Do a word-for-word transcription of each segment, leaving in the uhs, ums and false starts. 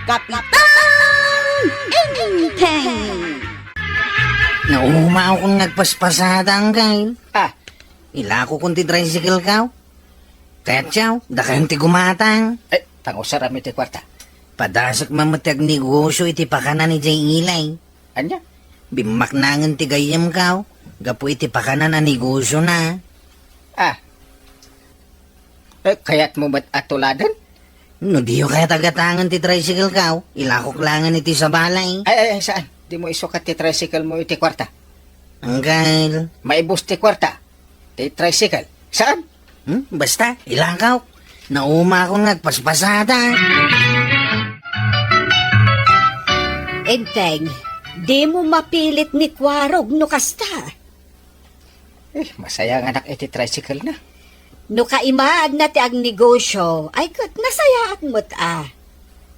Kapitan Enteng! Naumaakon nga agpaspasada, Angkel. Ah. Ilakokon ti tricycle ko. Kayatyo, dakayon ti gumatang. Eh, pangusaram iti kuarta. Padasek man met ti agnegosyo iti pakanan idiay Ilay. Ania? Bimmaknangen ti gayyemko gapu iti pakanan a negosyona. Ah. Eh, kayatmo met a tuladen? No diyo kayat a gatangen ti tricycle ko, ilakok laengen iti sabali. Ay, ay, ay, saan? Dimo isukat ti tricycle mo iti kuarta. Angkel. Maibus ti kuarta. Ti tricycle. Saan? Hmm? Basta, ilakok. Naumaakon nga agpaspasada. Enteng, dimo mapilit ni Kuarog no kasta. Eh, masayangak iti tricycle na. No kaimaanna ti agnegosyo, ay ket nasayaat met a.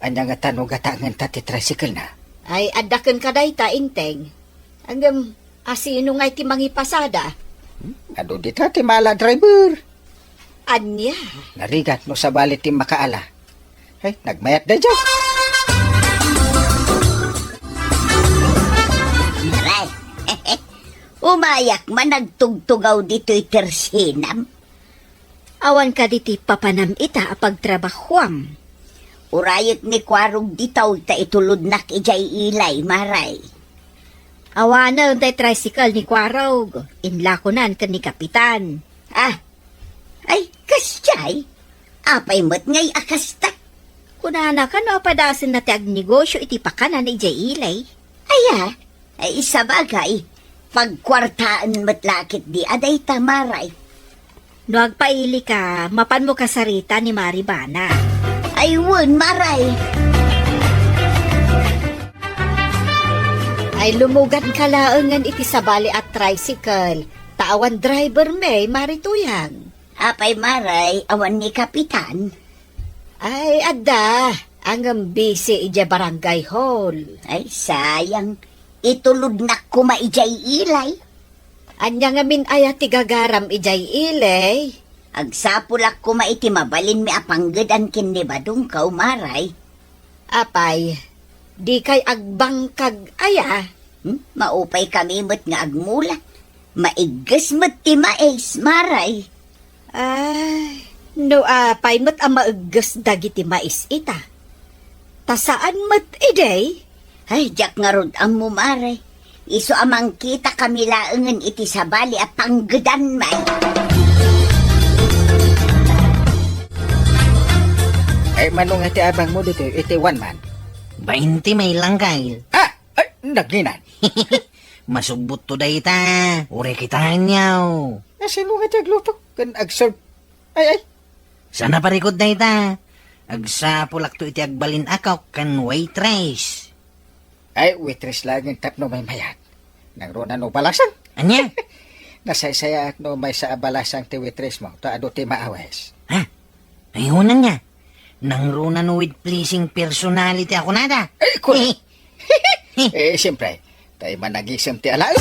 Ania ngata no gatangenta ti tricycle na? Ay, adda kenka dayta, Enteng. Ngem, asino ngay ti mangipasada? Hmm? Adu dita ti mala driver. Ania? Narigat no sabali ti makaala. Ay, nagmayat daydiay. Aray, umayak man nagtugtugaw ditoy tersinam. Awan kadi ti papanam ita a pagtrabahuam? Urayek ni Kuarog ditaw ta itulodnak idiay Ilay, Maray. Awanen tay tricycle ni Kuarog, inlakonan ken ni Kapitan. Ah, ay, kasdiay? Apay met ngay a kasta? Kunana kano a padasenna ti agnegosyo iti pakanan idiay Ilay. Aya, ay sabagay, pagkuartaen met la ketdi a dayta, Maray. No agpailika, mapanmo kasarita ni Maribana. Ay, wen, Maray. Ay, lumugadka laengen iti sabali a tricycle, ta awan driver met, Mari Tuyang. Apay, Maray, awan ni Kapitan? Ay, adda. Ngem busy idiay barangay hall. Ay, sayang. Itulodnak koma idiay Ilay. Ania ngamin aya ti gagaram idiay Ilay? Agsapulak koma iti mabalinmi a panggedan ken ni Badongko, Maray. Apay, dikay agbangkag aya? Hmm? Maupaykami met nga agmula. Maigges met ti mais, Maray. Ay, no apay met a maigges dagiti mais ita? Ta saan met idi? Ay, diak ngarud ammo, Maray. Isu a mangkitakami laengen iti sabali a panggedanmi. Ay, mano nga ti abangmo ditoy iti one man? Bainte met lang, Kyle. Ah! Ay, naginan. Masubbotto dayta. Uray kitaenyo. Asino nga ti agluto ken agserve? Ay, ay. Saan a parikut dayta? Agsapulakto iti agbalin a cook ken waitress. Ay, waitress laengen tapno maymayat. Nangruna no balasang? Ania? Nasaysayaat no maysa a balasang ti waitressmo, ta adu ti maawes. Ha? Ay, unay nga. Nangruna no with pleasing personality a kunada. Ay, kun- Eh, siyempre, tay managisem ti alaen.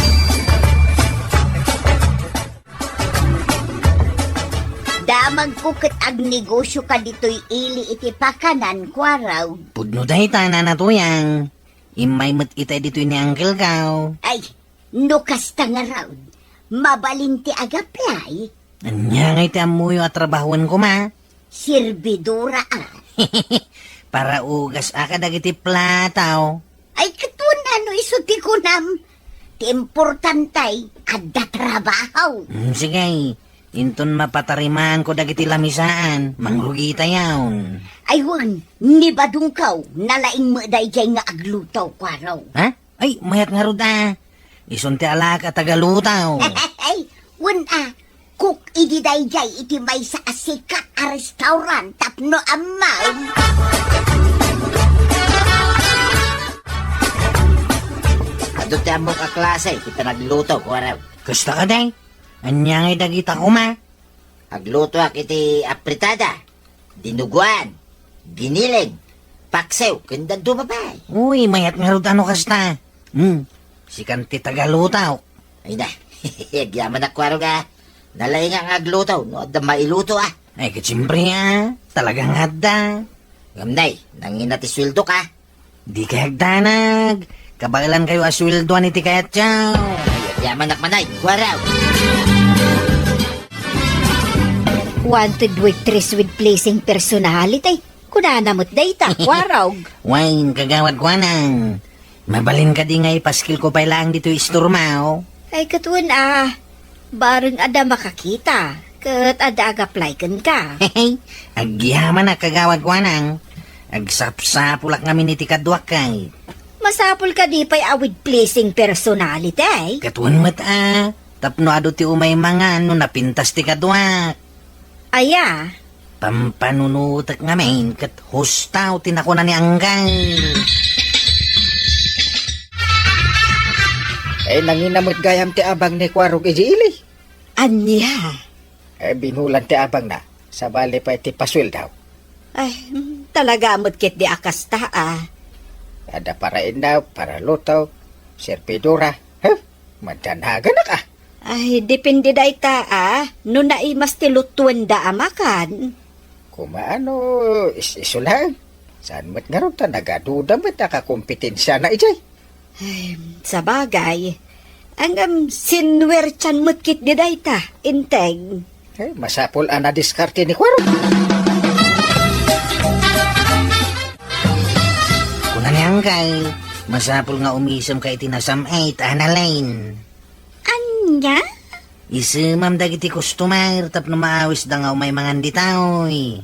Damagko ket agnegosyoka ditoy ili iti pakanan, Kuarog. Pudno dayta, Nana Tuyang. Immay met itay ditoy ni Uncle Gaw. Ay, no kasta ngarud, mabalin ti agaplay. Ania ngay ti ammoyo a trabahoen koma? Sirbidora a. Para ugas a kadagiti plataw. Ay, ket wen a no isu ti kunam. Ti importante, adda trabaho. Mm, sige. Inton mapatarimaanko dagiti lamisaan, mangrugitayon. Ay, wen, ni Badongko, nalaing met daydiay nga agluto, Kuarog. Ha? Ay, mayat ngarud a. Isun ti alaek a taga-luto. Ay, wen a, cook idi daydiay iti maysa a sikat a restaurant tapno ammom. Adu ti ammok a klase iti panagluto, Kuarog. Kasta kadi? Ania ngay dagita koma? Aglutoak iti apritada, dinuguan, giniling, paksiw, ken dadduma pay. Uy, mayat ngarud a no kasta. Hmm, sikan ti taga-luto. Ay na, agyamanak, Kuarog a. Nalaingak nga agluto no adda mailuto a. Ay, ket siyempre a, talaga nga adda. Ngem nay, nangina ti sueldok a. Dikay agdanag. Kabaelankayo a sueldoan iti kayatyo. Ay, agyamanak manay, Kuarog. Wanted waitress with pleasing personality. Kunana met dayta, Kuarog. Wen, Kagawad Kuanang. Mabalin kadi nga ipaskilko pay laeng ditoy istormo? Ay, ket wen a, bareng adda makakita, ket adda ag-apply kenka. Agyamanak, Kagawad Kuanang. Agsapsapulak ngamin iti kaduak kay. Masapul kadi pay a with pleasing personality? Ket wen met a, tapno adu ti umay mangan no napintas ti kaduak. Aya? Pampanunotek ngamin ket husto ti nakuna ni Angkay. Eh, nangina met gayam ti abang ni Kuarog idi ili. Ania? Eh, binulan ti abangna. Sabali pay ti pasueldo. Ay, mm, talaga met ketdi a kasta a. Adda para innaw, para luto, servidora. Huh? Madanaganak a. Ay, depende dayta a, no naimas ti lutuenda a makan. Kumaano, is-iso laeng. Saan met ngarud ta nagaduda met a kakompetensiana idiay? Ay, sabagay. Ngem, sinuertian met ketdi dayta, Enteng. Eh, masapul a nadiskarte ni Kuarog. Kuna ni Angkay, masapul nga umisemka iti nasam-et, Annalyn. Ania? Isemam dagiti customer tapno maawisda nga umay mangan ditoy.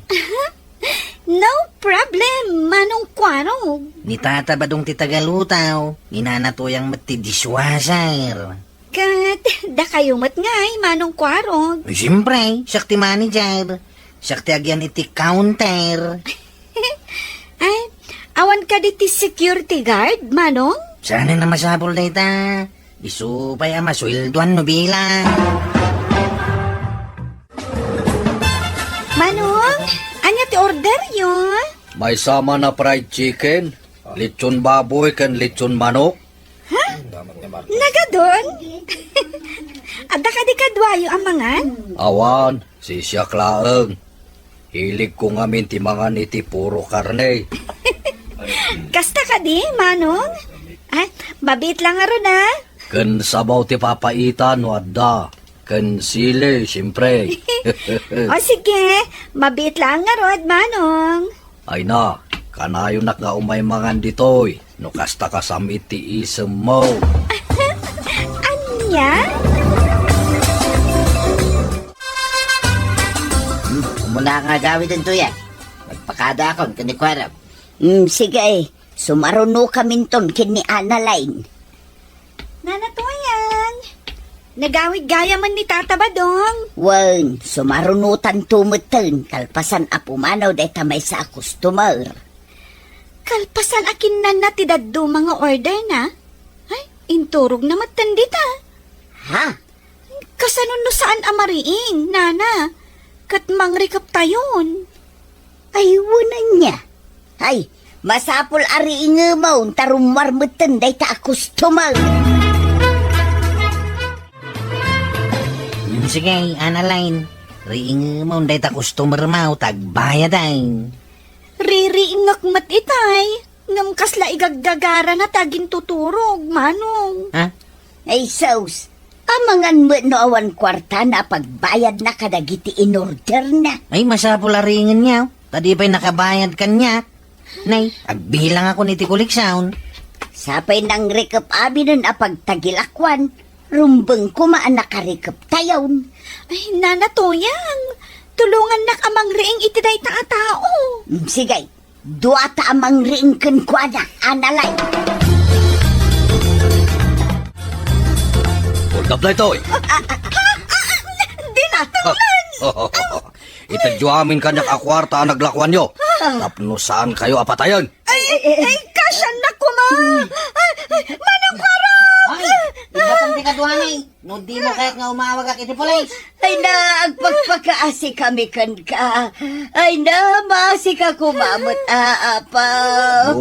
No problem, Manong Kuarog. Ni Tata Badong ti tagalutaw, ni Nana Tuyang met ti dishwasher. Ket dakayo met ngay, Manong Kuarog. Siyempre, siak ti manager. Siak ti agyan iti counter. Ay, awan kadi ti security guard, Manong? Saan a masapul dayta? Isu pay a masueldoan no bilang. Manong, ania ti orderyo? Maysa man a fried chicken, lechon baboy, ken lechon manok. Ha? Nagadun? Adda kadi kaduayo a mangan? Awan, sisiak laeng. Hiligko ngamin ti mangan iti puro karne. Kasta kadi, Manong? Ay, mabiit lang ngarud, a. Ken sabaw ti papaitan no adda. Ken sili, siyempre. O sige, mabiit lang ngarud, Manong. Ay na, kanayonak nga umay mangan ditoy, no kasta kasam iti isemmo. Ania? Hmm, umuna nga agawid ditoy, a. Magpakadaakon ken ni Kuarog. Hmm, sige, sumarunokaminton ken ni Annalyn. Nana Tuyang, nagawid gayamen ni Tata Badong. Wen, sumarunotanto metten, kalpasan a pumanaw dayta maysa a customer. Kalpasan a kinnanna ti dadduma nga orderna? Ay, inturogna metten dita. Ha? Kasano no saan a mariing, Nana? Ket mangrikeptayon. Ay, wen ania. Ay, masapul a riingemon ta rummuar metten dayta a customer. Mm, sige, Annalyn, riingemon dayta customer mo ta agbayad ay. Ririingek met itay, ngem kasla igaggagarana ta agintuturog, Manong. Ha? Ay, sus, amangan met no awan kuartana a pagbayadna kadagiti inorderna. Ay, masapul a riingenyo, ta di pay nakabayad kaniak. Nay, agbilangakon iti koleksion. Sapay nangrikep aminen a pagtagilakuan, rumbeng koma a nakarikeptayon. Ay, Nana Tuyang, tulongannak a mangriing iti dayta a tao. Mm, sige, duata a mangriing kenkuana, Annalyn. Hold up daytoy. Ah, ah, ah, ah, ah, dinatanglan! Itedyo amin kaniak a kuarta a naglakuanyo. Ah. Tapno saankayo a patayen. Ay, ay, ay, kasiannak koma. Ay, ay, Manong Kuarog! Ay, ibatang ti kaduami. No dimo kayat nga umawagak iti pulis. Ay na, agpakpakaasikami kenka. Ay na, maasika koma met, a, Apo.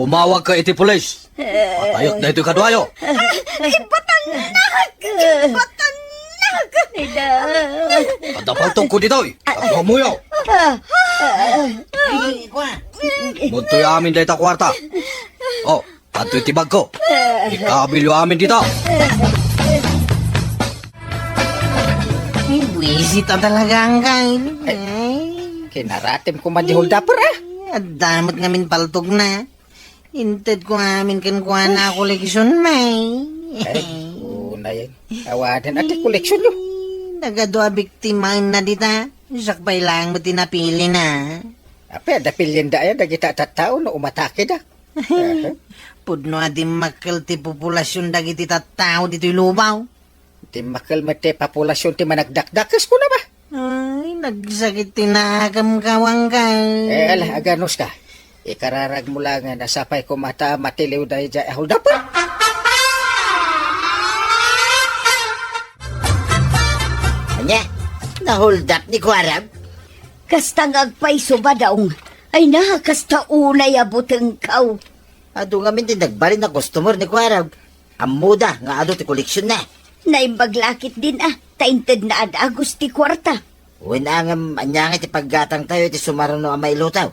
Umawagka iti pulis. Patayek daytoy kaduayo. Ibatannak! Ibatannak! Ay na. Adda paltogko ditoy. Tapno umuyog. Ay, kua. Muntoy amin dayta kuarta. O, Adtoy ti bagko. Ikabilyo amin dita. Ay, buwisit a talaga, Angkay. Ay, kinaratim ko man di holdaper, ah. Adda met ngamin paltogna. Inted ko amin kenkuana a koleksion, may. Ay, una yan. Awanen, ati koleksion yo. Nagadu a biktima na dita. Siak pay lang met ti napili na. Apay, adda pilienda ayan, dagita a tattao no umatake da. Aha. Pudno a dimmakkel ti populasion dagiti tattao ditoy lubaw. Dimmakkel met ti populasion ti managdakdakes, kuna ba? Ay, nagsakit ti nakam, Angkay. Eh, ala, aganus ka. Ikararag mo lang nga nasapay ko mata matiliw daydiay a holdaper. Ania? Naholdap ni Kuarag? Kasta nga agpayso, Badong. Ay na, kasta unay a butengkaw. Adu ngamin ti nagbalin a customer ni Kuarag. Ammoda nga adu ti koleksionna. Naimbag la ketdin a, ta intedna a dagus ti kuarta. Wen a ngem, ania ngay ti paggatangtayo iti sumaruno a mailutaw?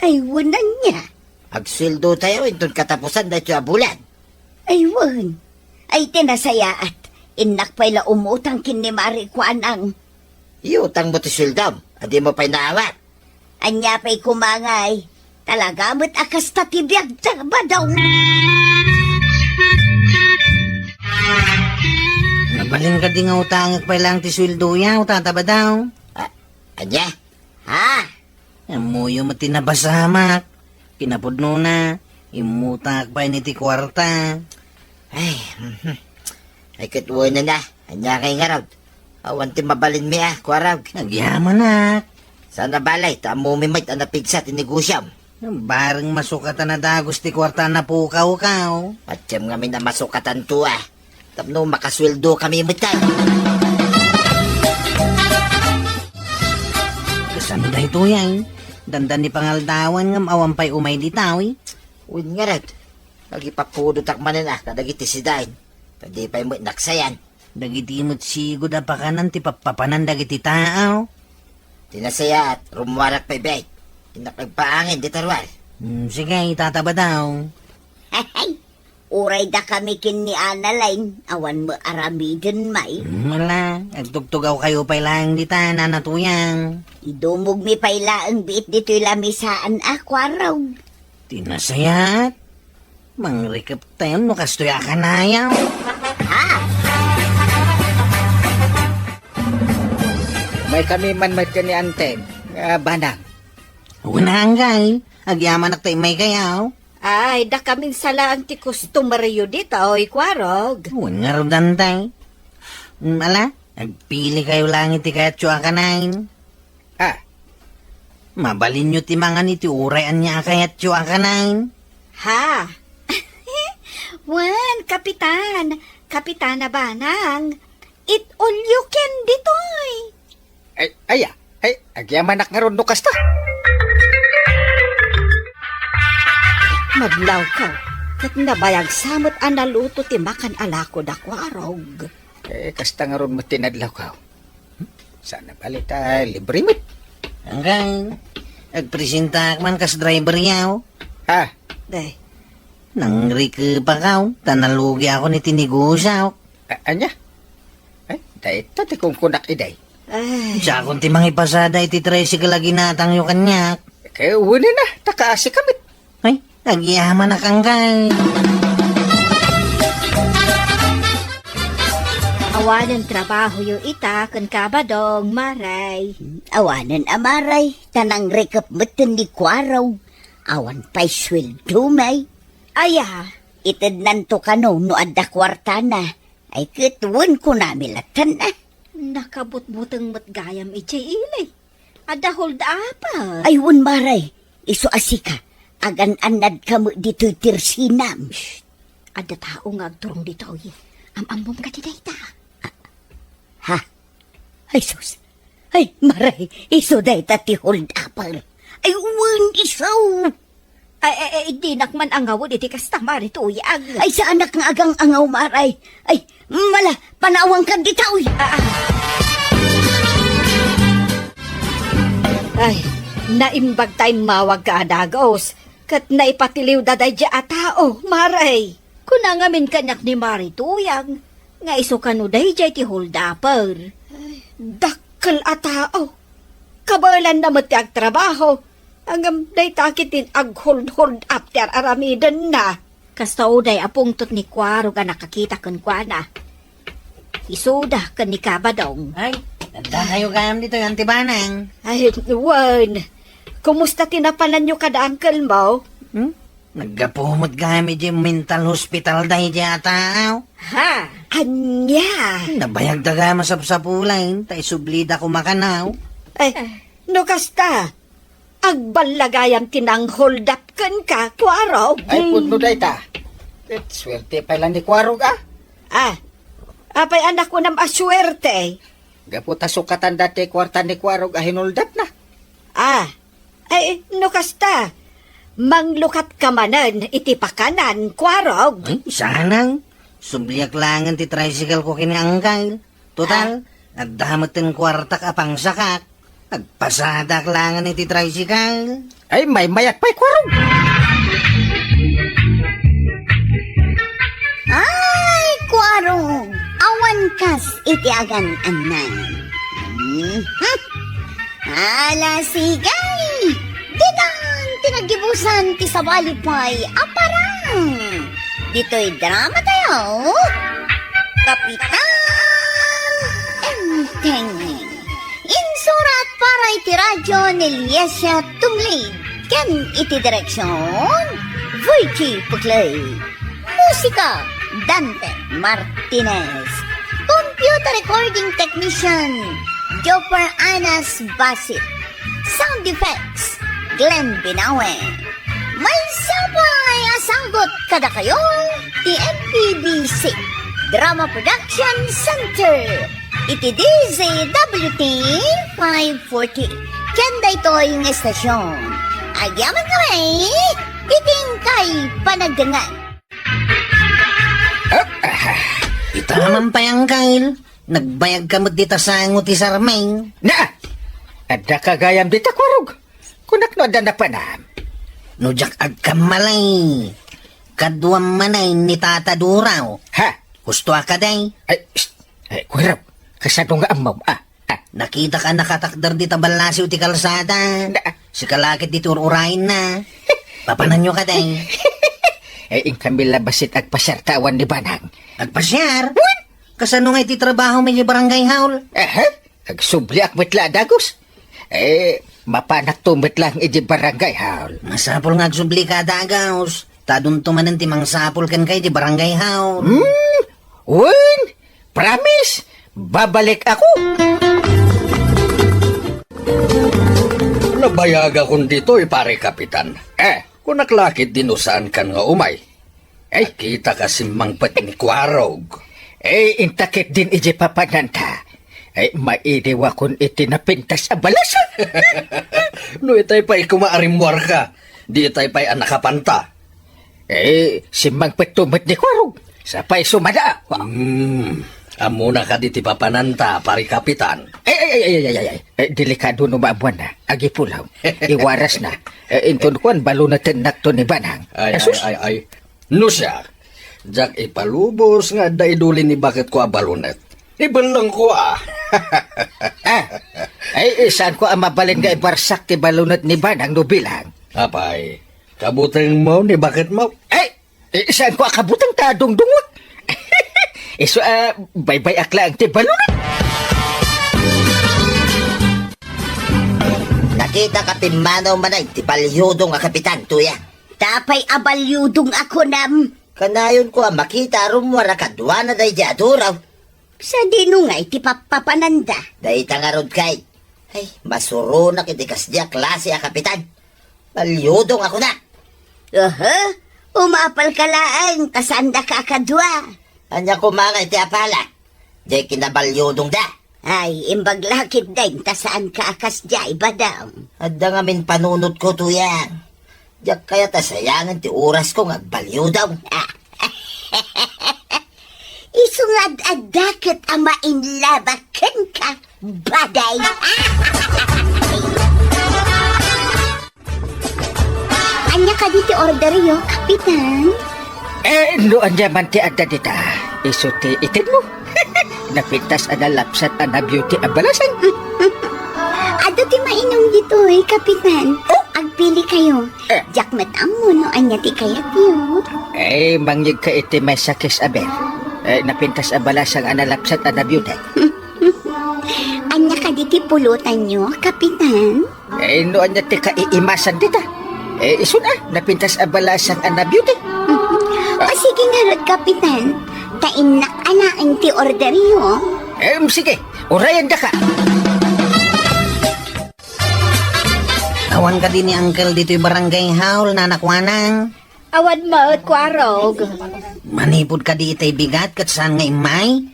Ay, wen ania? Agsueldotayo inton katapusan daytoy a bulan. Ay, wen. Ay, ti nasayaat. Innak pay la umutang ken ni Mari Kuanang. Iutangmo ti sueldom, a dimo pay naawat. Ania pay koma ngay? Talaga met a kasta ti biagta, Badong. Nabalin kadi nga utangek pay lang ti sueldoyo, Tata Badong? Ah, ania? Ha? Ammoyo met ti napasamak. Kinapudnona, immutangek pay ni ti kuarta. Ay, mhm. Ay, ket wen a, ania ngay ngarud? Awan ti mabalinmi a, Kuarag. Agyamanak. Saan a bale, ta ammomi met a napigsa ti negosiom. Bareng masukatan a dagus ti kuarta a napukawkaw. Patiem ngamin a masukatanto a. Tapno makasueldo kami met. Kasano daytoy ay? Dandan ni pangaldawan ngem awan pay umay dita, uy. Wen ngarud, agipapudotak manen a kadagiti sidain. Ta di pay met naksayan. Dagiti met sigud a pakanan ti pappapanan dagiti tao. Ti nasayaat, rummuarak pay bait. Innak agpaangin dita ruar. Hmm, sige, Tata Badong. Uray dakami ken ni Analine, awan met aramiden, may. Hmm, ala, agtugtugawkayo pay laeng dita, Nana Tuyang. Idumogmi pay laeng biit ditoy lamisaan a, Kuarog. Ti nasayaat? Mangrikeptayon no kastoy a kanayaw. Ha? Umaykami man met ken ni Anteng, a, Banang. Wen a, Angkay, agyamanak ta immaykayo. Ay, dakamin sa laeng ti customeryo ditoy, Kuarog. Wen ngarud, Anteng. Mm, ala, agpilikayo laeng iti kayatyo a kanayon. Ah. Mabalinyo ti mangan iti uray ania a kayatyo a kanayon. Ha? Wen, Kapitan. Kapitana Banang. It all you can ditoy. Ay, aya. Ay, agyamanak ngarud no kasta. Madlawkaw, ket nabayag sa met a naluto ti makan a lako da Kuarog. Eh, kasta ngarud met ti nadlawkaw. Saan a bale ta libre met. Anggang, agpresentaak man kas driveryo. Ha? Day. Nangrikepakaw, ta nalugiyakon iti negosiok. A-, ania? Ay, dayta ti kunkunak iday. Ay. Siakon ti mangipasada iti tricycle a ginatangyo kaniak. Kay wen a, ta kaasi ka met. Ay, agyamanak, Angkay. Awanen trabahoyo ita ken Kabadong, Maray. Awanen a, Maray, ta nangrikep metten ni Kuarog. Awan pay sueldo, may. Aya? Itednanto kano no adda kuartana. Ay, ket wen kunami latta, a. Nakabutbuteng met gayam idiay ili. Adda hold-up, a. Ay, wen, Maray. Isu a sika, agan-annadka met ditoy tersinam. Shh! Adda tao nga agturong ditoy. Am-ammom kadi dayta? Ha? Ay, sus. Ay, Maray, isu dayta ti hold-upper. Ay, wen, isu. Ay, ay, ay, dinak man angawed iti kasta, Mari Tuyang. Ay, saanak nga agang-angaw, Maray. Ay, mala, panawankan dita, uy. Ah, ah. Ay, naimbag ta immawagka a dagus. Ket naipatiliwda daydiay a tao, Mare. Kuna ngamin kaniak ni Mare Tuyang nga isu kano daydiay ti holdaper. Dakkel a tao. Kabaelanna met ti agtrabaho. Ngem dayta ketdin aghold-hold up ti ar-aramidenna. Kasta uday a pungtot ni Kuarog a nakakita kenkuana. Isuda ken ni Kabadong. Ay, adda kayo gayam ditoy, Auntie Banang. Ay, wen. Kumusta ti napananyo kada uncle mo? Hmm? Naggapu met gayam idiay mental hospital daydiay a tao. Ha? Ania? Nabayagda gayam a sapsapulayen, ta isublida koma kanaw. Ay, no kasta, agballagayam ti nang-hold up kenka, Kuarog. Ay, pudno dayta. Ket suerte pay la ni Kuarog, ah. Ah, apay a nakunam a suerte? Gapu ta sukatan dati kuarta ni Kuarog a hin-hold up na. Ah, ay, no kasta, manglukat ka manen iti pakanan, Kuarog. Ay, sanang. Subliak langen ti tricycle ko ken ni Angkay. Total, adda met ti kuartak a pangsakak. Agpasadak langen iti tricycle. Ay, maymayak pay, Kuarog. Ay, Kuarog, awan kas iti agan-annan. Mhm. Ala, sigay! Ditan ti naggibusan ti sabali pay a parang. Ditoy drama tayo, Kapitan Enteng. Insurat para iti radio ni Liesia Tumlid ken iti direksyon, Virgie Puclay. Musika, Dante Martinez. Computer recording technician, Jopper Anas Basit. Sound effects, Glenn Binawe. Maysa pay a sagut kadakayo ti M P B C Drama Production Center iti D Z W T five forty. Ken daytoy nga estasyon, agyaman kami iti inkay panagdengngeg. Ah, ah, ita man pay, Angkay. Nagbayag ka met dita sango ti sarming. Na! Adda ka gayam dita, Kuarog. Kunak no adda napanam. No diak agkamali, kaduam manen ni Tata Duraw. Ha? Husto a kadi? Ay, shh. Ay, Kuarog, kasano nga ammom, ah? Ah. Nakita ka nakatakder dita ballasiw ti kalsada. Na- Sika la ket dita ur-urayenna. Papananyo kadi? Ay, inkami la bassit agpasiar ta awan ni Banang. Agpasiar? Wen! Kasano nga iti trabaho mi iti barangay hall? Aha. Agsubliak met la a dagus. Eh, mapanakto met lang iti barangay hall. Masapul nga agsublika a dagus. Ta adunto manen ti mangsapul kenka iti barangay hall. Hmm? Wen, promise, babalik ako. Nabayagakon ditoy, pare kapitan. Eh. Kunak la ketdin no saankan nga umay. Ay. Nakita ka simmangpet ni Kuarog. Eh, inta ketdin iti papananta. Eh, mailiwakon iti napintas a balas. No itay pay koma a rimmuarka, di itay pay a nakapanta. Eh, simmangpetto met ni Kuarog. Sapay sumada. Hmm, ammona kadi ti papananta, pare kapitan? Ay, ay, ay, ay, ay, ay, ay. Eh, delikado no maammuanna. Agipulaw. Iwarasna. Eh, inton kuan, balunetennakto ni Banang. Ay, Asus. Ay, ay, ay. No siak, diak ipalubos nga adda iduli ni baketko a balunet. Ibellengko, ah. Ah, ay, saanko a mabalin nga ibarsak ti balunet ni Banang no bilang. Apay, kabutengmo ni baketmo? Ay, eh, saanko a kabuteng ta dungdungwak. Isu a, baybay-ak laeng ti balunet. Nakita ka pimmanaw manen ti baliudong a kapitan, Tuya? Apay a baliudong a kunam? Kanayonko a makita a rummuar a kaduana daydi a Duraw. Sadino ngay ti pappapananda? Dayta ngarud kay. Ay, masuronak iti kasdi a klase a kapitan. Baliudong a kuna. Aha, umapal ka laeng ta saandaka a kadua. Ania koma ngay ti apala? Diay kinabaliudongda. Ay, imbag la ketdin ta saanka a kasdiay, Badong. Adda ngamin panunotko, Tuyang. Diak kayat a sayangen ti orasko nga agbaliudong. Ah. Isu nga ad-adda ket a mainlaba kenka, baday. Ania kadi ti orderyo, Kapitan? Eh, no ania man ti adda dita, isu ti itedmo. Napintas a nalapsat a na-beauty a balasang. Adu ti mainum ditoy, Kapitan. Oh? Agpili kayo. Eh. Diak met ammo no ania ti kayatyo. Eh, mangyegka iti maysa a case aber. Eh, napintas a balasang a nalapsat a na-beauty. Ania kadi ti pulutanyo, Kapitan? Eh, no ania ti kaiimasan dita? Eh, isun a, napintas a balasang a na-beauty. O, sige ngarud, Kapitan. Ta innak alaen ti orderyo. Em, sige, urayendaka. Awan kadi ni Uncle ditoy barangay hall, Nana Kuanang? Awan met, Kuarog. Manipud kadi itay bigat ket saan nga immay?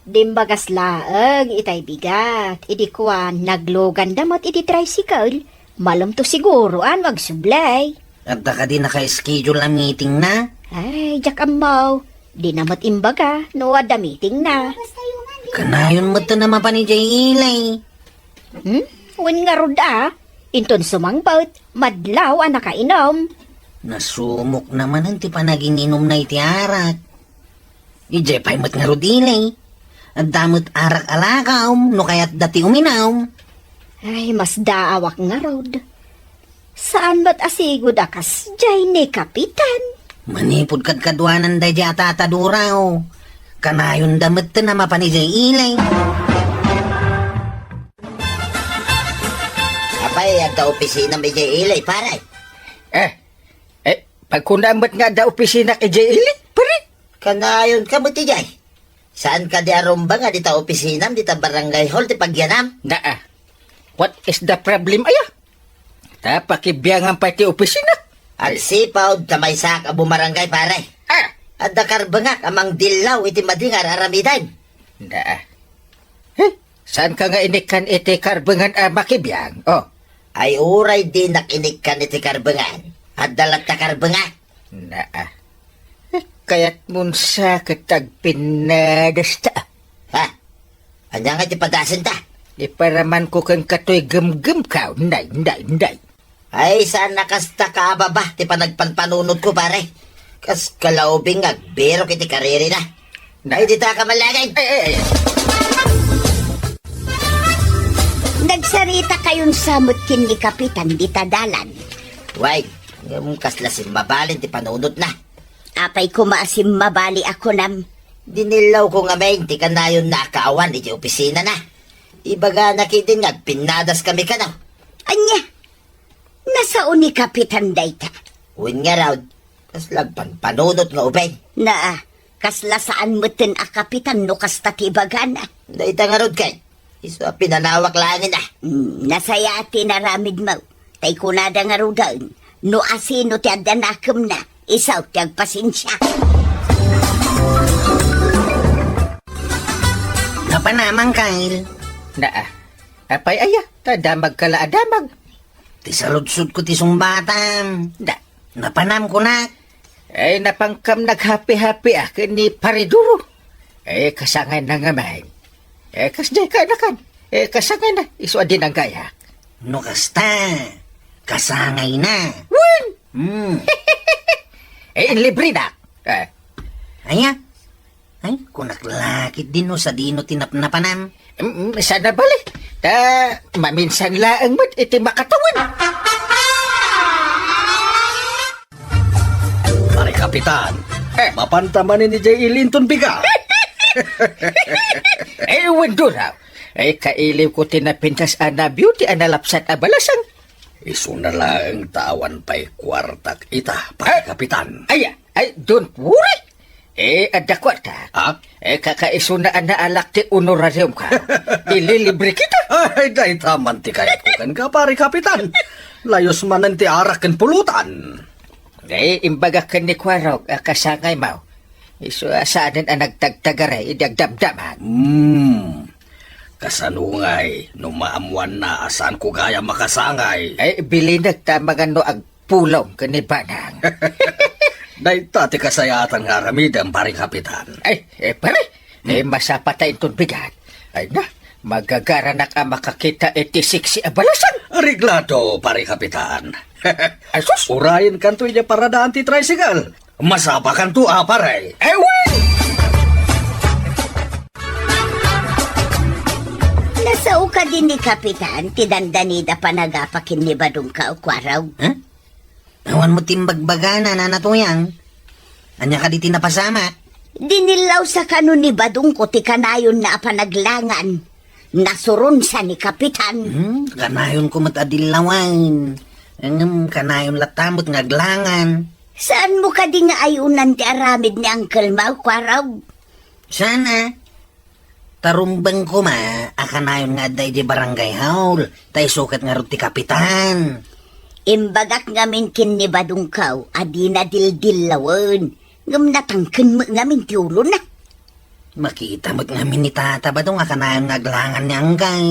Dimbagas laeng itay bigat. Idi kuan, nagluganda met iti tricycle. Malem to siguro a no agsublay. Adda kadi naka-schedule a meeting na? Ay, diak ammo. Di na met imbaga no adda meeting na. Kanayon met a mapan idiay ilay. Hmm? Wen ngarud a. Inton sumangpet, madlaw a nakainum. Nasumok na manen ti panagin-inumna iti arak. Idiay pay met ngarud ilay. Adda met arak a lakaw no kayatda ti uminum. Ay, masdaawak ngarud. Saan met a sigud a kasdiay ni Kapitan? Manipud kadkaduanan daydiay a tataduraw. Kanayonda met a mapan idiay ilay. Apay, adda opisinam idiay ilay, pare? Eh, eh, pagkunam met nga adda opisinak idiay ilay, pare? Kanayon ka met idiay. Saan kadi a rumbeng a dita opisinam, dita barangay hall ti pagyanam? Naa. What is the problem, aya? Ta pakibiangan pay ti opisina. Agsipud ta maysaak a bumarangay, pare. Ah! Adda karbengak a mangdillaw iti madi nga ar-aramidem. Naa. Eh, saan ka nga inikkan iti karbengan a makibiang? Oh. Ay, uray dinak inikkan iti karbengan. Adda latta karbengak. Naa. Eh, kayatmon sa ket agpinnadas ta. Ha? Ania nga ti padasenta? Iparamanko kenka toy gemgem ka, nay, nay, nay. Ay, saan a kasta kaababa ti panagpanpanunotko, pare. Kas kalaubing nga agbirok iti karirina. Nay, dita ka malagen. Ay, ay, ay. Nagsarita kayon sa met ken ni Kapitan dita dalan. Way, ngem kasla simmabali ti panunotna. Apay koma a simmabali a kunam? Dinillawko ngamin ti kanayonna a kaawan iti opisinana. Ibagana ketdin nga agpinnadas kami kano. Ania? Nasao ni Kapitan dayta? Wen ngarud, kasla agpanpanunot nga ubbing. Naa, kasla saan metten a kapitan no kasta ti ibagana. Dayta ngarud ket, isu a pinanawak laengen a. Hmm, nasayaat ti inaramidmo. Tay kunada ngaruden, no asino ti adda nakemna, isu ti agpasensia. Napanamang, Kyle. Naa. Apay aya, ta damagka la a damag. Ti saludsodko ti sungbatam. Da. Napanam kunak. Eh, napangkam naghapi-hapi a ken ni Pare Duro. Eh, kasangayna ngamin. Eh, kasdiay kaanakan. Eh, kasangayna, isu a dinanggayak. No kasta, kasangayna. Wen! Hmm. Eh, inlibrinak. Eh. Aya? Ay, kunak la ketdin no sadino ti napnapanam. Mm, saan a bali. Ta, maminsan laeng met iti makatawen. Pare Kapitan, eh, mapanta manen idiay ili inton bigat. Eh, wen, Duraw. Eh, kailiwko ti napintas a na-beauty a nalapsat a balasang. Isuna laeng ta awan pay kuartak ita, Pare Kapitan. Aya, ay, don't worry. Eh, adda kuarta. Ha? Eh, kakaisuna a naalak ti honorarium ka. Ililibre kita. Ay, dayta man ti kayatko kenka, Pare Kapitan. Layus manen ti arak ken pulutan. Eh, imbagak ken ni Kuarog a kasangaymo. Isu a saanen a nagtagtagaray idi agdamdamag. Hmm. Kasano ngay no maammoanna a saanko gayam makasangay? Eh, bilinek ta mangan no ag- pulong ken ni Banang. Dayta ti kasayaatan nga aramidem, Pare Kapitan. Ay, eh, pare, eh, masapata inton bigat. Ay na, magagaranak a makakita iti siksi a balasang. Areglado, Pare Kapitan. Ay, sus! Urayenkanto idiay paradaan ti tricycle. Masapakanto a, pare. Ewan! Nasao kadi ni Kapitan ti dandanida panagapa ken ni Badongko, Kuarog? Huh? Awan met ti imbagbagana, Nana Tuyang. Ania kadi ti napasamak? Dinillawsa kano ni Badongko ti kanayonna a panaglangan. Nasuronsa ni Kapitan. Hmm, kanayonko met a dillawen. Ngem kanayon latta met nga aglangan. Saanmo kadi nga ayunan ti aramid ni Uncle Mau, Kuarog? Sana. Tarumbeng koma a kanayon nga adda idiay barangay hall, ta isu ket ngarud ti kapitan. Imbagak ngamin ken ni Badongko a dina dildillawen, ngem natangken met ngamin ti ulona. Makita met ngamin ni Tata Badong a kanayon nga aglangan ni Angkal.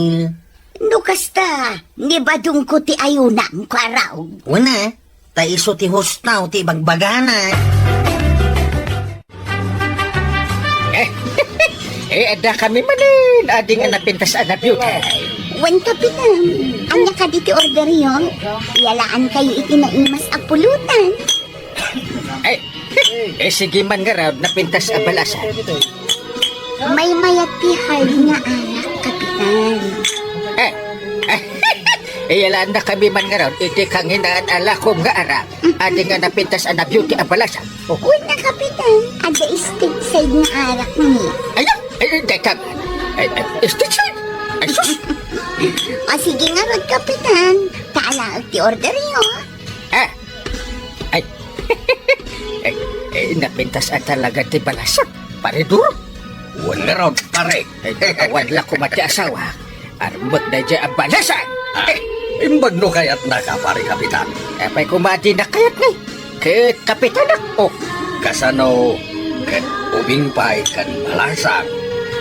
No kasta, ni Badongko ti ayunam, Kuarog. Wen a, ta isu ti husto ti ibagbagana. Eh, eh, adda kami manen, adi nga napintas a na-beauty. Wen, Kapitan, ania kadi ti orderyo? Iyalaan kayo iti naimas a pulutan. Eh, eh, sige man ngarud, napintas a balasan. Maymayat ti hard nga arak, Kapitan. Eh, eh, iyalaan na kami man ngarud, iti kanginaan a lakom nga arak. Adi nga napintas a na-beauty a balasan. Oh. Wen a, Kapitan, adda state side nga arak ni. Ay, ay, ay, teka. Ay, ay, state side? Ay, sus! O, sige ngarud, Kapitan. Ta alaek ti orderyo. Ah. Ay. Ay, ay, napintas a talaga ti balasan, Pare Duro. Wen ngarud, pare. Ay, awan la koma ti asawa. Armek daydiay a balasan. Ah, eh, imbag no kayatnaka, pare kapitan. Apay koma a dinak kayat ni? Ket kapitanak, oh. Kasano ket ubing pay ken balasan?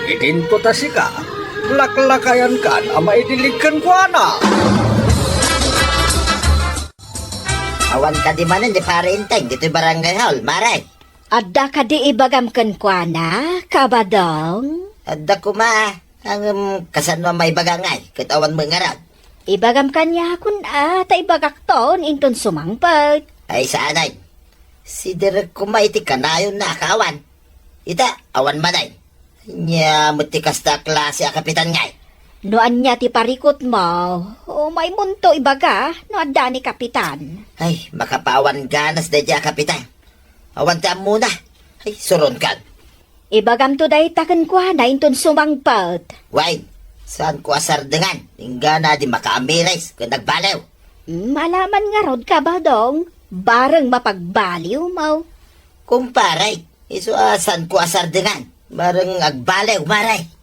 Idinto ta sika, laklakayankan a maidilig kenkuana. Awan kadi manen ni Pare Enteng ditoy barangay hall, Mare. Adda kadi ibagam kenkuana, Kabadong? Adda koma, ngem kasano a maibaga ngay, ket awan met ngarud? Ibagam kaniakon a, ta ibagakton inton sumangpet. Ay, saanay. Siderek koma iti kanayonna a kaawan. Ita, awan manen. Ania met ti kasta a klase a kapitan ngay? No ania ti parikutmo, umaymonto ibaga no adda ni kapitan. Ay, makapaawan ganas daydiay a kapitan. Awan ti ammona. Ay, suronkan. Ibagamto dayta kenkuana inton sumangpet. Wen, saanko a sardengan. Inggana di makaamiris ken nagbaliw. Malaman ngarud, Kabadong, bareng mapagbaliwmo. Kumpare, isu a saanko a sardengan. Bareng agbaliw, Mare.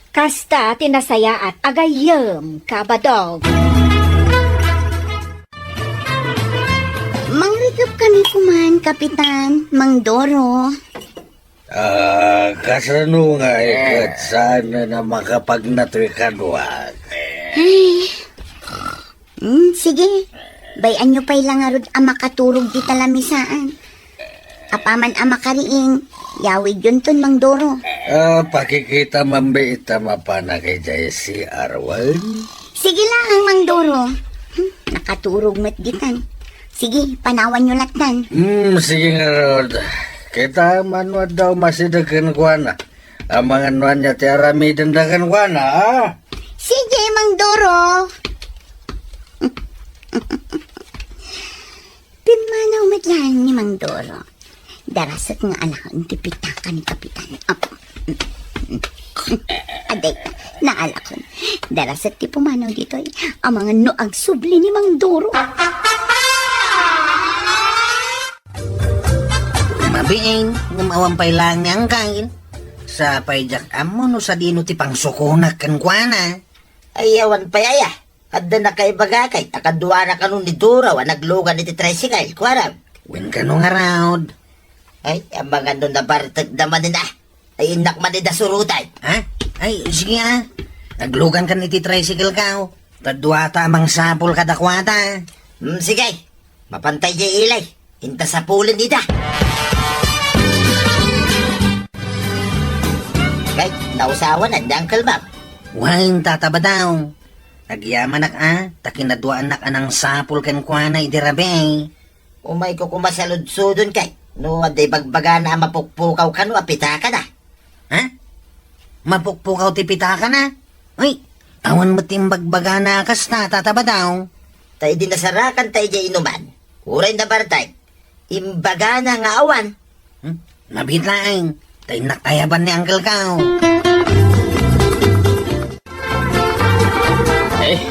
Kasta ti nasayaat a gayyem, Kabadong. Mangrikrip kami koman, Kapitan, Mang Doro. Ah, kasano nga iket saan na makapagnatoy kaduak? Ay. Hmm, sige. Bay-anyo pay la ngarud a makaturog dita lamisaan. Apaman a makariing, yawidyonton, Mang Doro. Ah, pakikita man bay ita mapanak idiay C R one. Sige laeng, Mang Doro. Hmm, nakaturog met ditan. Sige, panawanyo lattan. Hmm, sige ngarud. Kita man no adda umasideg kenkuana. Amangan no ania ti aramidenda kenkuana, a? Sige, Mang Doro. Pimmanaw met laeng ni Mang Doro. Darasek nga alakon ti pitaka ni Kapitan. Apo. Aday, naalakon. Darasek ti pumanaw ditoy. Amangan no agsubli ni Mang Doro. Mabiin, ngem awan pay laeng ni Angkal. Sapay diak ammo no sadino ti pangsukonak kenkuana. Ay, awan pay aya. Adda nakaibagakay a kaduana kano ni Doro a naglugan iti tricycle, kuarog. Wen kano ngarud. Ay, amangan no nabartekda manen a. Ay, innak man ida suroten. Ha? Ay, sige a. Naglugan kan iti tricycle ka, o. Ta duata a mangsapul kadakuada. Hmm, sige. Mapantay diay ili. Inta sapulen ida. Kay, nausawan ni Uncle Bob. Wen, Tata Badong. Agyamanak a, ta kinaduaannak a nangsapul kenkuana idi rabii. Umayko koma saludsodon kay, no adda ibagbagana a mapukpukaw kano a pitakana. Ha? Mapukpukaw ti pitakana? Uy, awan met ti imbagbagana a kasta, Tata Badaw. Ta idi nasarakanta idiay inuman, uray nabartek, imbagana nga awan. Hmm? Mabiit laeng, ta innak ayaban ni Uncle Kao. Eh,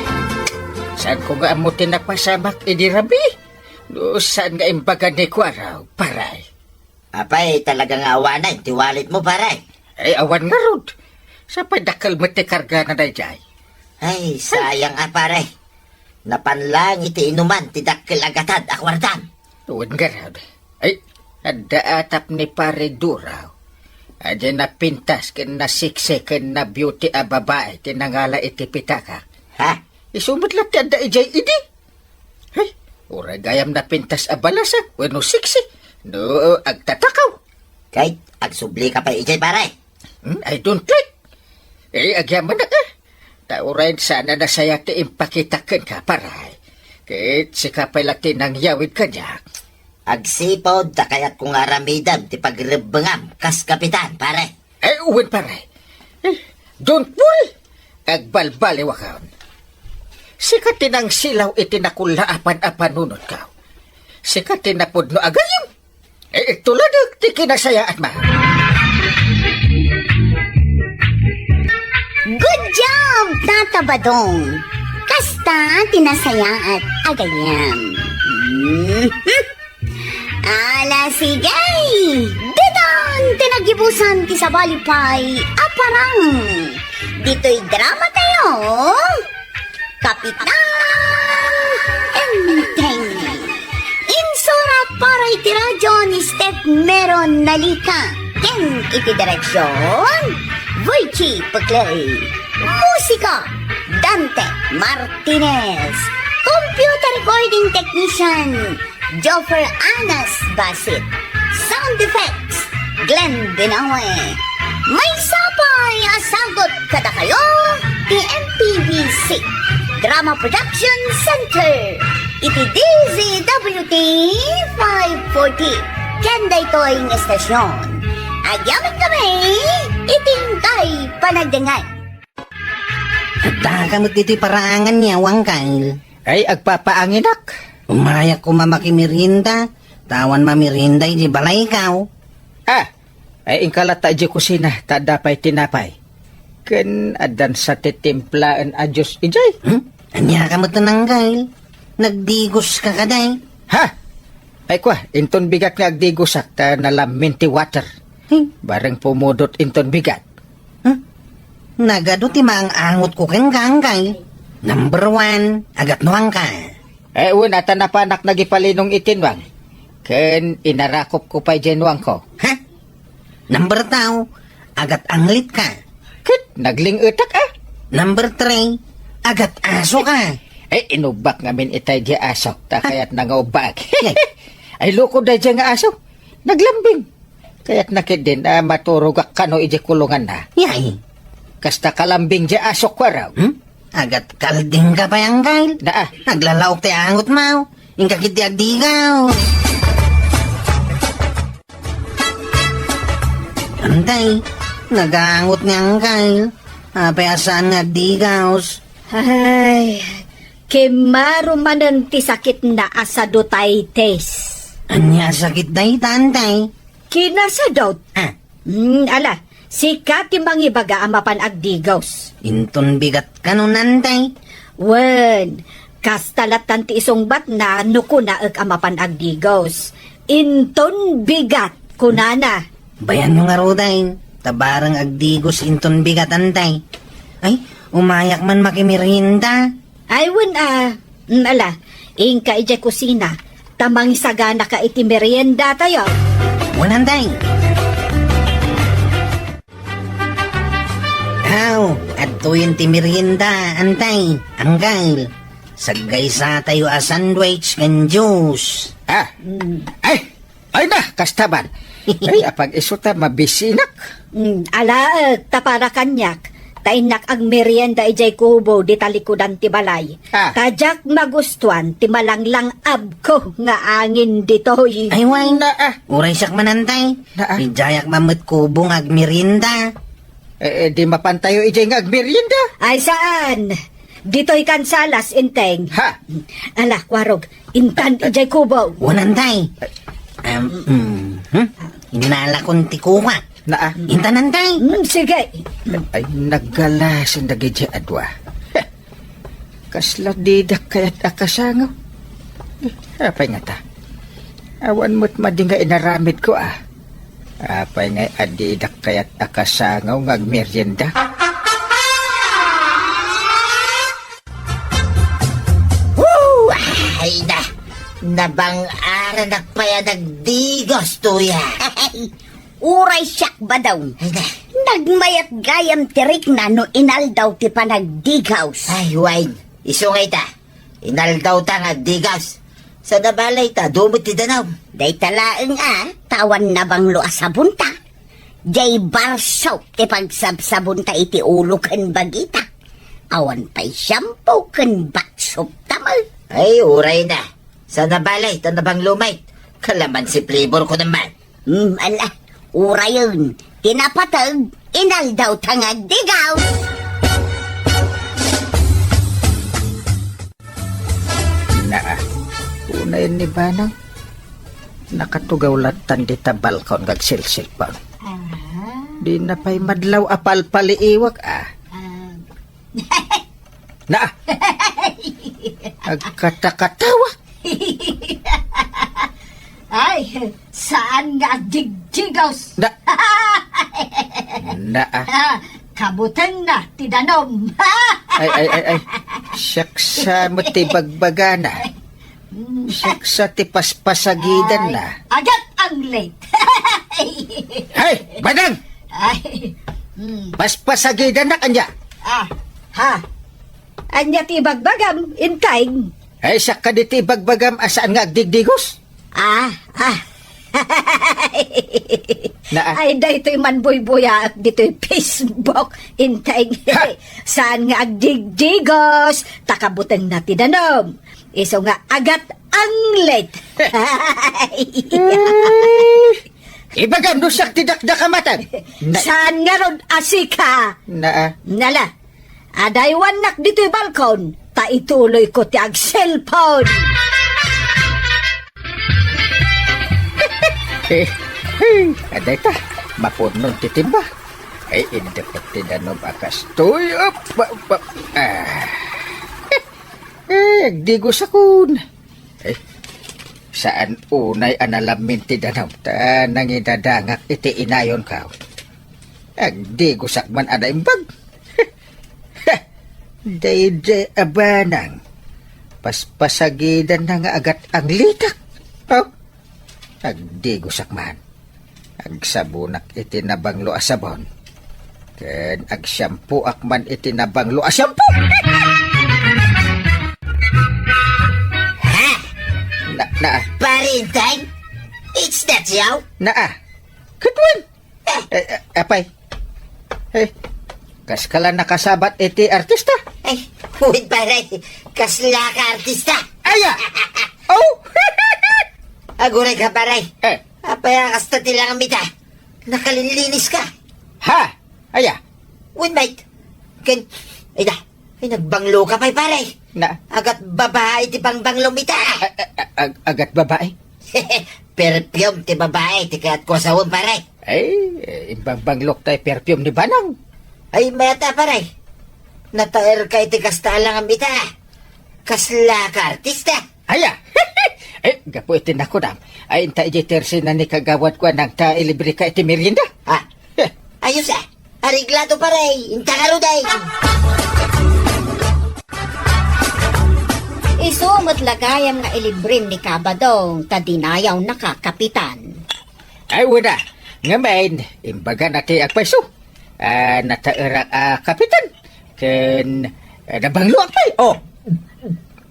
saanko nga ammo ti napasamak idi rabii? No saan nga imbaga ni Kuaraw, pare? Apay, talaga nga awanen ti walletmo, pare? Eh, awan ngarud. Sapay dakkel met ti kargana daydiay. Ay, sayang a, pare. Napan laeng iti inuman ti dakkel a gatad a kuartam. Wen ngarud. Ay, adda atap ni Pare Duraw. Adi napintas ken nasiksi ken na-beauty a babai ti nangala iti pitakak. Ha? Isu met laeng ti adda idiay idi. Ay, uray gayam napintas a balasak wenno siksi, no agtatakaw. Kay, agsublika pay idiay, pare. Hmm, I don't like. Eh, agyamanak a. Ta uray saan a nasaya ti impakitak kenka, pare. Ket sika pay la ti nangyawid kaniak. Agsipud ta kayatko nga aramidem ti pagrebbengam kas kapitan, pare. Eh, wen, pare. Eh, don't worry. Agbalbaliwakon. Sika ti nangsilaw iti nakullaapan a panunotko. Sika ti napudno a gayyem. Eh, tuladek ti kinasayaatmo. Good job, Tata Badong! Kasta ti nasayaat a gayyem. Mhm. Ala, sige! Ditan ti naggibusan ti sabali pay a parang. Ditoy drama tayo, Kapitan Enteng. Insurat para iti radyo ni Steph Meron Nalika. Ken iti direksyon, Virgie Peclay. Musika, Dante Martinez. Computer recording technician, Joffer Anas Basit. Sound effects, Glenn Binawe. Maysa pay a sagut kadakayo ti M P B C Drama Production Center iti D Z W T five forty. Ken daytoy nga estasyon, agyamankami iti inkay panagdengngeg. Addaka met ditoy paraangan niya, Uncle. Ay, agpapaanginak. Umayak koma makimerienda, ta awan mamerienda iti balayko. Ah, ay, inka latta idiay kusina, ta adda pay tinapay. Ken addan sa ti timplaen a juice idiay. Hmm? Aniaka met, Uncle? Nagdigoska kadi? Ha? Ay, kua, inton bigat nga agdigosak, ta nalammin ti water. Hmm. Bareng pumudot inton bigat. Huh? Nagadu ti maang-angotko kenka, Uncle. Number one, agatnuangka. Eh, wen, ta napanak nagipalinong iti nuang. Ken inarakopko pay diay nuangko. Ha? Number two, agat-anglitka. Ket nagling-etak a. Number three, agat-asoka. Eh, inubbak ngamin itay diay asok, ta kayatna nga ubbak. Ay, loko daydiay nga aso. Naglambing. Kayatna ketdin a maturogak kano idiay kulonganna. Yay. Kasta kalambing diay asok, Kuaraw. Hmm? Agat-kaldingka pay, Uncle. Naa. Naglalaok ti angotmo. Inka ketdi agdigaw. Antay, nagangot ni Uncle. Apay a saan nga agdigaw? Ay, kimmaro manen ti sakitna a sadutitis. Ania a sakit dayta, Antay? Kinasadut. Ah. Hmm, ala, sika ti mangibaga a mapan agdigaw. Inton bigat kano, Antay? Wen, kasta lattan ti isungbatna no kunaek a mapan agdigaw. Inton bigat, kunana. Bayanyo ngaruden, ta bareng agdigaw inton bigat, Antay. Ay, umayak man makimerienda. Ay, wen a. Mm, ala, inka idiay kusina, ta mangisaganaka iti meriendatayo. Wen, Antay. Aw, adtoyen ti merienda, Antay, Uncle. Saggaysatayo a sandwich ken juice. Ah. Mm. Ay, ay na, kasta man. Ay, apag-isu ta mabisinak. Mm, alaek, ta para kaniak, Ta innak agmerienda idiay kubo di talikudan ti balay. Ah. Ta diak magustuan ti malanglang-abko nga angin ditoy. Ay, wen. Na, ah. Uray siak man, Tay. Na, ah. Idiayak man met kubo nga agmerienda. Eh, eh, di mapantayo idiay nga agmerienda? Ay, saan? Ditoy kan salas, Enteng. Ha? Ala, Kwarog, intan idiay kubo. Wen, Tay. Em, mm, hmm? Inalakon ti kubo. Na, ah. Intanan, Tay. Mm, sige. Ay, naggalas dagiti adua. Heh. Kasla didak kayat a kasango. Eh, apay ngata? Awan met madi nga inaramidko, ah. Apay nga adidak kayat a kasango nga agmerienda? Woo! Ay na! Nabang-aranak pay a nagdigos, tuya. Uray siak, Badong. Ay na. Nagmayat gayam ti rikna no inaldaw ti panagdigaws. Ay, wen. Isu nga ita. Inaldawta nga agdigaws. Saan a balay ta, dumot ti danum. Dayta laeng a, ta awan nabanglo a sabonta. Diay barsop ti pagsabsabonta iti ulo ken bagita. Awan pay shampoo ken bath soap ta met. Ay, uray na. Saan a balay ta nabanglo met. Kalamansi flavor ko naman. Hmm, ala, urayen, ti napateg, inaldawta nga agdigaw. Naa, unay ni Banang, nakatugaw lattan dita balkon nga agsilsilpang. Ah. Di na pay madlaw a palpaliiwak, ah. Ah. Na! Agkatakatawa! Ay, saan nga agdigdigos? Na! Na, ah. Ah, kabutenna ti danum. Ay, ay, ay, ay. Siaksa met ti bagbagana. Siaksa ti paspasagidanna. Ay, agat ang late. Ay, Badang! Ay, mm. Paspasagidannak ania? Ah, ha? Ania ti ibagbagam, Enteng? Ay, siak kadi ti ibagbagam a saan nga agdigdigos? Ah, ah. Naa. Ay, daytoy manbuybuyaak ditoy Facebook, Enteng. Ha? Saan nga agdigdigos, ta kabutenna ti danum. Isu nga agat ang late. Ay, ibagam no siak ti dakdakamaten. Na- Saan ngarud a sika? Naa. Nala. Adaywannak ditoy balkon, ta ituloyko ti agselpon. Eh, eh, adayta, mapunnon ti timba. Ay, indepot ti danum a kastoy. Op, op, op. Ah. Eh, agdigosakon. Eh, saan unay a nalammin ti danum ta nangidadangak iti inayonko. Agdigosak man a naimbag. Daydiay a banang. Paspasagidanna nga agat ang litak. Oh, agdigosak man. Agsabonak iti nabanglo a sabon. Ken agsiampoak man iti nabanglo a siampo. Ha? Na, na, Pare Enteng? It's that you? Naa. Ket wen? Eh, eh, apay? Eh, kas ka la nakasabat iti artista? Ay, wen, pare. Kasla ka artista? Aya! Oh! Aguray ka, pare. Eh. Apay a kasta ti langam ita? Nakalinlinis ka. Ha? Aya? Wen, mate. Ken, ida, ay, nagbanglo ka pay, pare. Na? Agat babae ti pangbanglom ita. A-, a-, a-, ag-, agat babae? Perfume ti babae ti kayatko a sawen, pare. Ay, eh, imbangbanglok tay perfume ni Banang. Ay, mayat a, pare. Nataer ka iti kasta a langam ita. Kasla ka artista? Aya! Eh, gapu iti nakunam, ay inta idiay terse na ni kagawad ko a nangta ilibre ka iti merienda. Ah, eh. Ayos, ah. Areglado, pare. Inta ngarud, eh. Isu met la gayam nga ilibre ni Kabadong, ta dinayaw naka, Kapitan. Ay, wala. Ngamin, imbaga na ti agpayso. Ah, nataerak a kapitan. Ken, ah, nabangloak pay. Oh.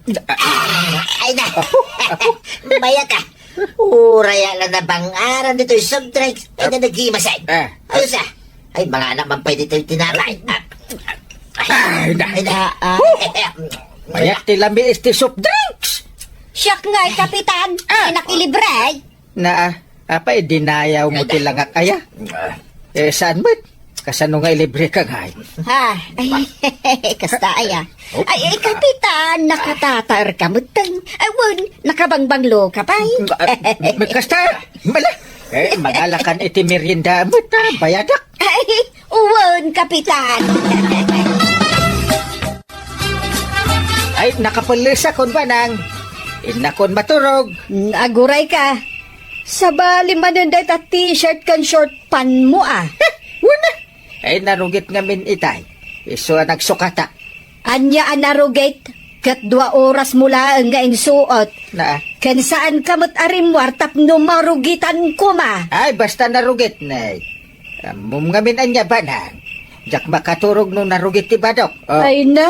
Ay na. Ako, ako. Mayat a. Uray a la nabang-aran ditoy soft drinks. Ay na nagimasay. Ah. Ayos a. Ay, mga anak man pay ditoy tinapay. Ah. Ay, na. Ay, na. Ah, ah. Huh! Mayat ti lamiis ti soft drinks. Siak ngay, Kapitan. Ah. Ti nakilibre. Na, ah, apay, dinayaw mo ti langak aya? Eh, saan met? Kasano nga ilibre ka ngay? Ha? Ay, kasta aya. Oh. Ay, ay, Kapitan, nakatatar ka met. Ay, wen, nakabangbanglo ka pay. Ah, kasta, mala. Eh, mangalakan iti merienda met, ah, bayadak. Ay, wen, Kapitan. Ay, nakapellesak, Banang. Innakon maturog. Mm, aguray ka. Sabali manen dayta t-shirt ken short pant mo, ah. Wen, ah. Ay, narugit ngamin itay. Isu a nagsukatak. Ania a narugit? Ket dua oras mo laeng nga insuot. Na. Ken saan ka met a rimmuar tapno marugitan koma. Ay, basta narugit, nay. Ammom ngamin ania, Banang. Diak makaturog no narugit ti badok. Oh. Ay na,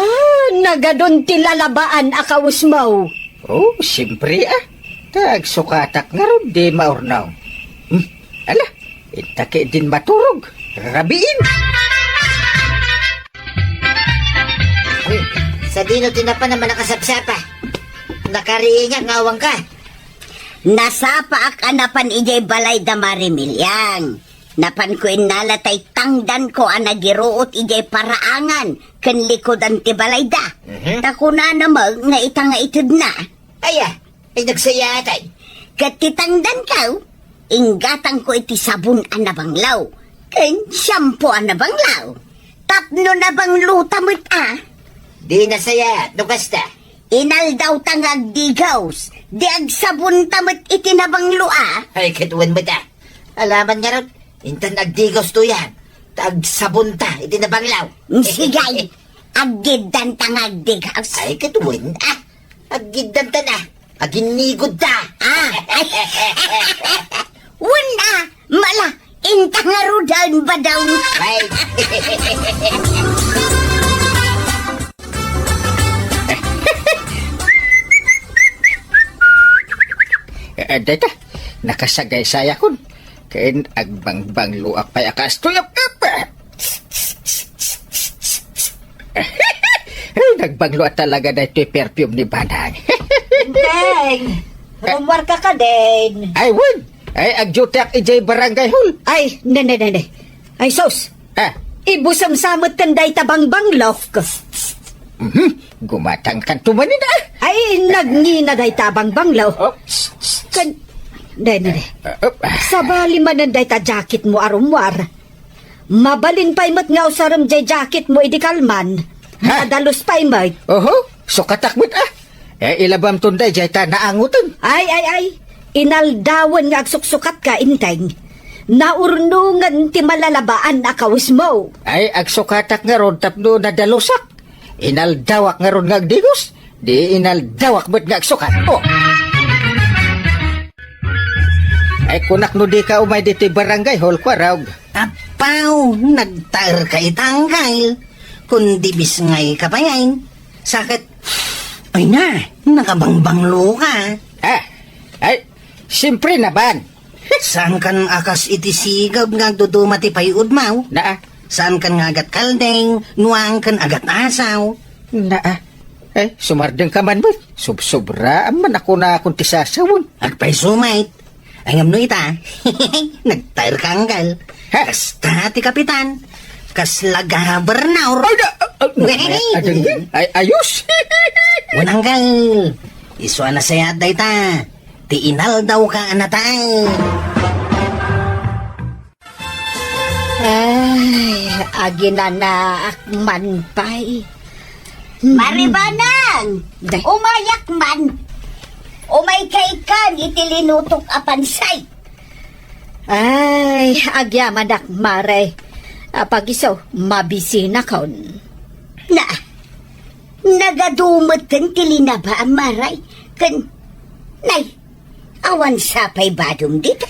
nagadun ti lalabaan a kawesmo. Oh, siyempre, ah. Ta agsukatak ngarud, di maurnong. Hmm, ala, intake din maturog. Rabiin. Uy, sadino ti napan a manakasapsapa? Nakariingak nga awan ka. Nasapaak a napan idiay balay da Mari Miliang. Napanko innala tay tangdanko a nagiruot idiay paraangan ken likudan ti balayda. Mhm. Ta kunana met nga ita nga itedna. Aya, ay nagsayaatay. Ket ti tangdanko, inggatangko iti sabon a nabanglaw ken shampoo a nabanglaw. Tapno nabanglota met a. Di nasayaat no kasta. Inaldawta nga agdigaws, di agsabonta met iti nabanglo a. Ay, ket wen met a. Alaman ngarud, intan agdigaws tuyan, ta agsabonta iti nabanglaw. Sigay, aggiddanta nga agdigaws. Ay, ket wen, ah. Aggiddanta na. Aginnigudta. Ah. Wen, ah. Mala, inta ngaruden, badaw. Ay. Eh, dayta, nakasagaysayakon. Ken agbangbangloak pay a kastoy a papa. Ay, nagbanglo a talaga daytoy perfume ni Banang. Enteng, rummuar ka kadin. Ay, wen. Ay, agdutiak idiay barangay hall. Ay, nene, nene. Ay, sus. Ah. Ibusem sa met ken dayta bangbanglo. Mhm. Gumatang kanto manen, ah. Ay, nagngina dayta bangbanglo. Oh. Kan, dene, dene. Ah, oh. Sabali manen dayta jacket mo a rummuar. Mabalin pay met nga usarem jay jacket mo idi kalman. Ha? Madalus pay met. Oho, sukatak met, ah. Eh, ilabamton dayjay ta naangoten. Ay, ay, ay. Inaldawen nga agsuksukatka, Enteng. Naurnongen ti malalabaan a kawesmo. Ay, agsukatak ngarud tapno nadalusak. Inaldawak ngarud nga agdigos. Di inaldawak met nga agsukat. Oh. Ay, kunak no dika umay ditoy barangay hall, Kuarog. Apaw, nagtaerka ita, Angkel. Kun di bisngay ka pay, ay. Saket, ay na, nakabangbanglo ka. Ah, ay, siyempre naman. Saan kan a kas iti sigeg nga agduduma ti pay-udmaw? Naa. Saan kan nga agat kaldeng, nuang kan agat asaw? Naa. Eh, sumardeng ka man met. Subsobra, amman ako na akon ti sasawen. Agpayso met. Ay, ngem no ita, nagtaer ka, Angkel. Ha? Kasta ti kapitan. Kasla gobernador. Ay, da-, ah, ah, Wey! Adenggen? Ay, ayos. Wen, Angkel. Isu a nasayaat dayta. Ti inaldaw ka a natay. Ay, aginanaak man pay. Mari Banang! Day. Umayak man! Umay ka ikan iti linutok a pansay. Ay, agyamanak, Mare. Apag-isu, mabisinakon. Na, nagadu metten ti linabaam, Mare. Ken, nay, awan sa pay badom dita.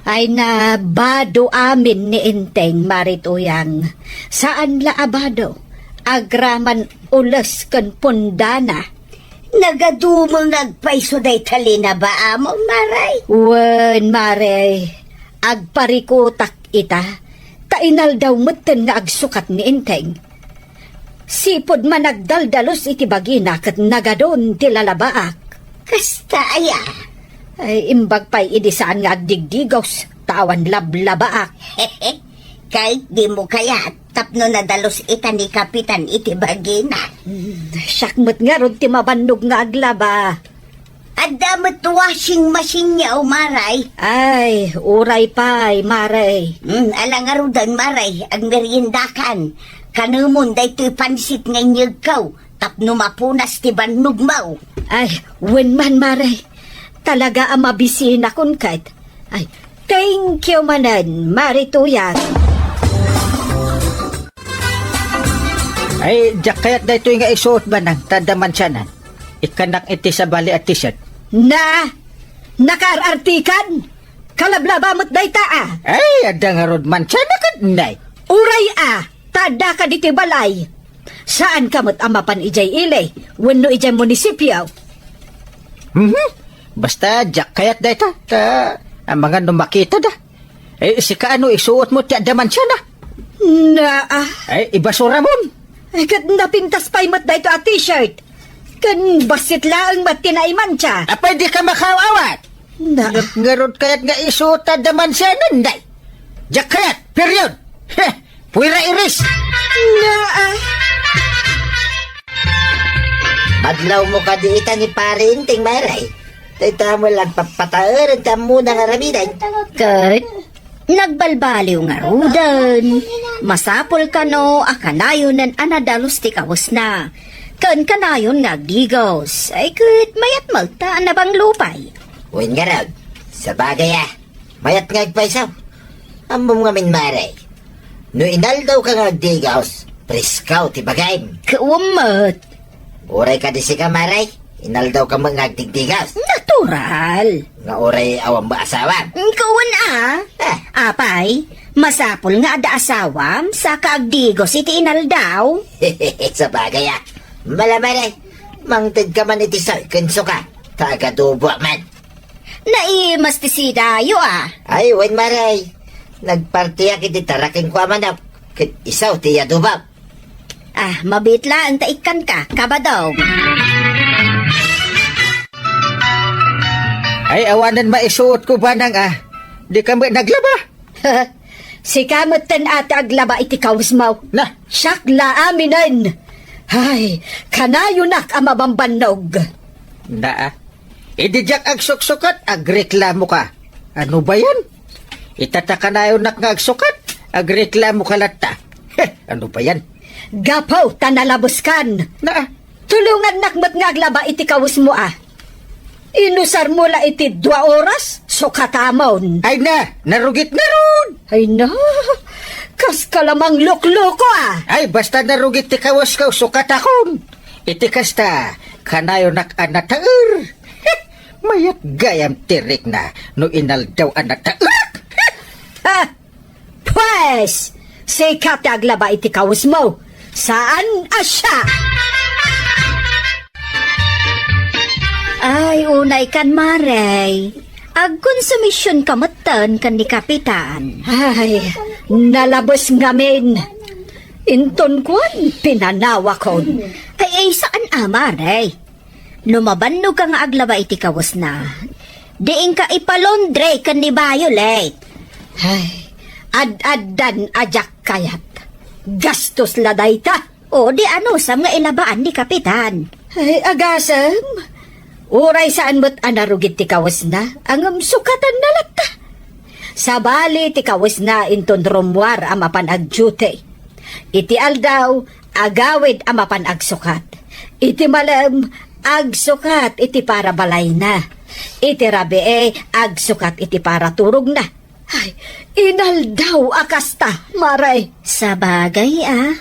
Ay na, bado amin ni Enteng, Mare Tuyang. Saan la a bado. Agraman ules ken pundana. Nagadu met nga agpayso dayta linabaam, Mare. Wen, Mare, agparikutak ita, ta inaldaw metten nga agsukat ni Enteng. Sipud man nagdaldalus iti bagina ket nagadun ti lalabaak. Kasta aya? Ay, imbag pay idi saan nga agdigdigos, ta awan lablabaak. Kay di mo kayat tapno nadalus ita ni Kapitan iti bagina. Hmm, siak met ngarud ti mabannog nga aglaba. Adda met washing machine-yo, Maray. Ay, uray pay, Maray. Hmm, ala ngaruden, Maray, agmeriendakan. Kanemon daytoy pansit nga inyegko tapno mapunas ti bannogmo. Ay, wen man, Maray. Talaga a mabisinakon ket. Ay, thank you manen, Mari Tuyang. Ay, diak kayat daytoy nga isuot, Manang, ta adda mansianan. Ikkannak iti sabali a t-shirt. Na, nakaar-artikan? Kalablaba met dayta, a. Ay, adda ngarud mansiana ket nay. Uray, a, ta adda ka ditoy balay. Saan ka met a mapan idiay ili, wenno idiay munisipio? Mhm. Basta diak kayat dayta, ta amangan no makita da. Eh, sika ano isuot mo ti adda mansiana? Na, a. Ay, ibasuramon. Ay, ket napintas pay met dayto a t-shirt. Ken bassit laeng met ti naimansia. Apay, di ka makaawat? Na. Ngarud kayat nga isuot ta adda mansianan, day? Diak kayat, period. Heh, puwera iris. Na, a. Madlaw mo kadi ita ni Pare Inting, Maray. Dayta mo lang papataeren ti ammona nga aramiden. Ket, nagbalbaliw ngaruden. Masapul kano a kanayonen a nadalus ti kawesna. Ken kanayon nga agdigos. Ay ket, mayat met ta a nabanglo pay. Wen ngarud, sabagay a. Mayat nga agpayso. Ammom ngamin, Maray. No inaldaw ka nga agdigos, presko ti bagim. Kawan met. Uray kadi sika, Maray, inaldaw ka met nga agdigdigos. Natural. Nga uray awan mo asawa. Kawan a. Ah. Apay, masapul nga adda asawam, saka agdigos iti inaldaw. Sabagay a. Mala, Maray, mangted ka man iti soy ken suka, ta agaduboak man. Naimas ti sidayo, a. Ay, wen, Maray. Nagpartiak iti tarakenko a manok, ket isu ti iadubok. Ah, mabiit laeng ta ikkanka, kabadong. Ay, awanen maisuotko, Manang, a. Di ka met naglaba? Sika metten a ti aglaba iti kawesmo. Na. Siak la aminen. Ay, kanayonak a mabambannog. Na, a. Idi diak agsuksukat, agreklamo ka. Ano ba yan? Ita ta kanayonak nga agsukat, agreklamo ka latta. Heh, ano ba yan? Gapu ta nalabeskan. Na. Tulongannak met nga aglaba iti kawesmo, a. Inusarmo la iti dua oras, sukatamon. Ay na, narugit ngarud. Ay na, kas ka la manglukloko, a. Ay, basta narugit ti kawesko, sukatakon. Iti kasta, kanayonak a nataer. Mayat gayam ti rikna no inaldaw a nataer. Ha! Pues, sika ti aglaba iti kawesmo. Saan a siak? Ay, unay kan, Maray. Agkonsumision ka metten ken ni Kapitan. Ay, nalabes ngamin. Inton kuan, pinanawakon. Ay, ay, saan a, Maray? No mabannog ka nga aglaba iti kawesna, diinka ipalaundry ken ni Violet. Ay, ad-addan a diak kayat. Gastos la dayta. O, di anusam nga ilabaan ni Kapitan. Ay, agasem. Uray saan met a narugit ti kawesna, ngem sukatanna latta. Sabali ti kawesna inton rummuar a mapan agduty. Iti aldaw, agawid a mapan agsukat. Iti malem, agsukat iti para balayna. Iti rabii, agsukat iti para turogna. Ay, inaldaw a kasta, Maray. Sabagay, a.